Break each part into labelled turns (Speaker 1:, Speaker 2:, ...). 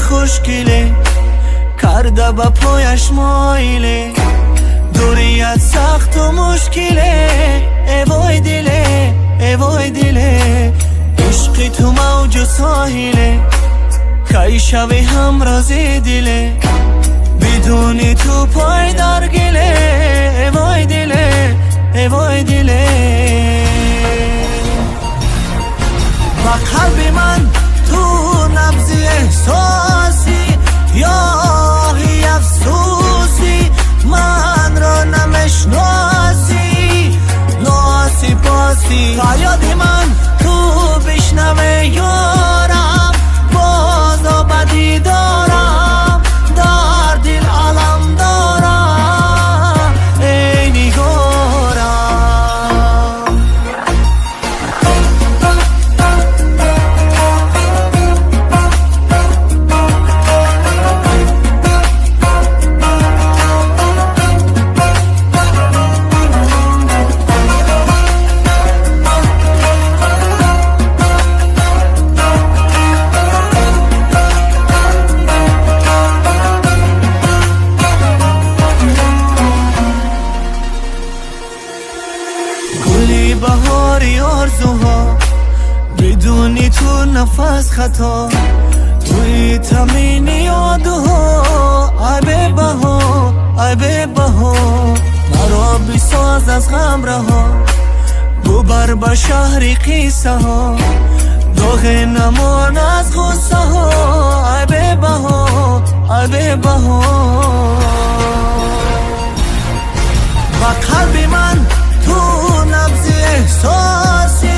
Speaker 1: хушгиле, карда ба пояш моиле, дурият сахту мушкиле. Э вой диле, э вой диле, ишқи ту мавҷу соҳиле, кай шави ҳамрози диле, бидуни ту пой дар гиле. Э вой диле, э вой диле, ба қалби ман ту набзи эҳсосӣ, ёҳи афсӯсӣ, манро намешносӣ, носипосӣ. Фарёди ман ту бишнаве, ёрам, бозо ба дидорам, дар дил алам дорам, эй нигорам. Гули баҳори орзуҳо, бидуни ту нафас хато, туи тамини ёдуҳо, ай бебаҳо, ай бебаҳо. Маро бисоз, аз ғам раҳо, бубар ба шаҳри қиссаҳо, доғе намон аз ғуссаҳо, ай бебаҳо, ай бебаҳо. Ба қалби ман ту набзи эҳсосӣ,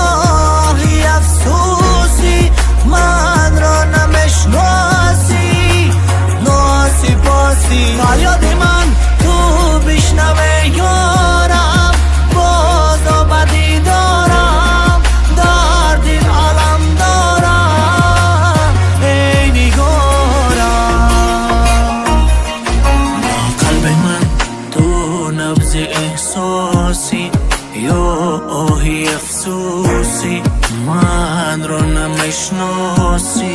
Speaker 1: ёҳи афсӯсӣ, манро намешносӣ, носипосӣ. Фарёди ман ту бишнаве, ёрам, бозо ба дидорам, дар дил алам дорам, эй нигорам.
Speaker 2: Ба қалби ман ту набзи эҳсосӣ, ё оҳи афсӯсӣ, манро намешносӣ,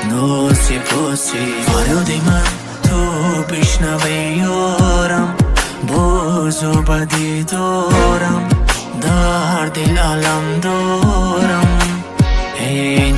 Speaker 2: носипосӣ. Фарёди ман ту бишнаве, ёрам, бозу ба дидорам, дар дил алам дорам, эй.